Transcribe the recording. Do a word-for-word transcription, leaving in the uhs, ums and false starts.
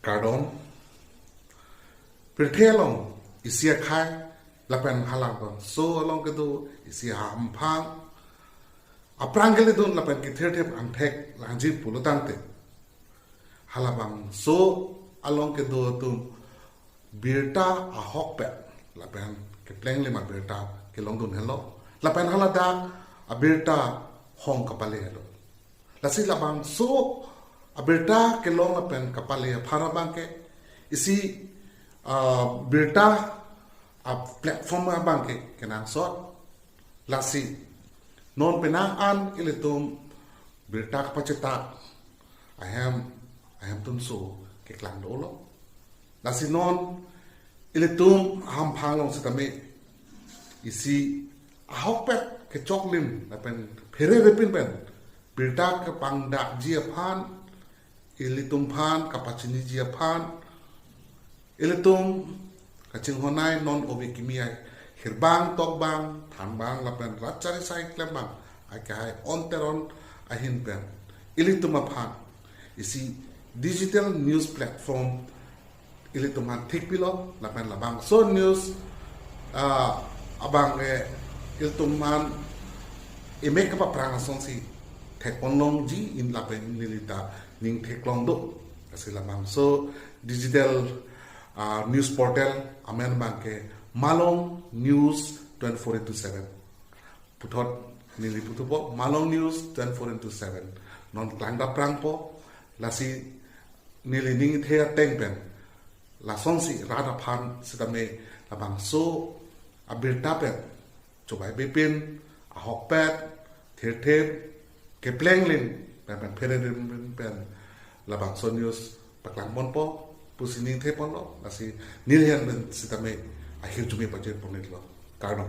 Kardom. Pirthe along isi akhai lapen halabangso along kedo isi ahamphang aphrang kelidun lapen kethirthip angthek langji pulotangte, halabangso along kedo atum birta ahokpet lapen keplenglim abirta kelongdun helo, lapen haladak abirta hong kapale helo. Lasi labangso abirta kelong lapen kapale aphan abangke isi, ah, birta a-platform abangke kenangsot. Lasi non penang an ilitum birta kapachetak ahem, ahem atumso keklang dolo. Lasi non ilitum ahamphang along sitame isi ahokpet kechoklim lapen phererepin pen birta kepangdakji aphan, ilitum aphan kapachiniji aphan, ilitum kachinghon-ai non ove kimi ai hirbang tokbang thanbang lapen rat chari sai klembang ai kahai onteron ahin pen ilitum aphan isi digital news platform ilitum aphan thikpilo, lapen labangso news, ah, abangke ilitum aphan emek kapaphrang asonsi thekponlongji in lapen neli ta ning theklong do. Lasi labangso digital, ah, news portal amen abangke Malong News twenty-four into seven. Puthot neli puthupo, Malong News twenty-four into seven. Non klang daprangpo, lasi neli ningthe ateng pen lasonsi rat aphan sitame labangso abirta pen chobei bepin, ahokpet, thirthip, keplenglim pen pen phererepin pen labangso news paklangponpo pusi ningtheponlo, lasi neli an pen sitame ahirjume pajirpon-iklo. Kardom.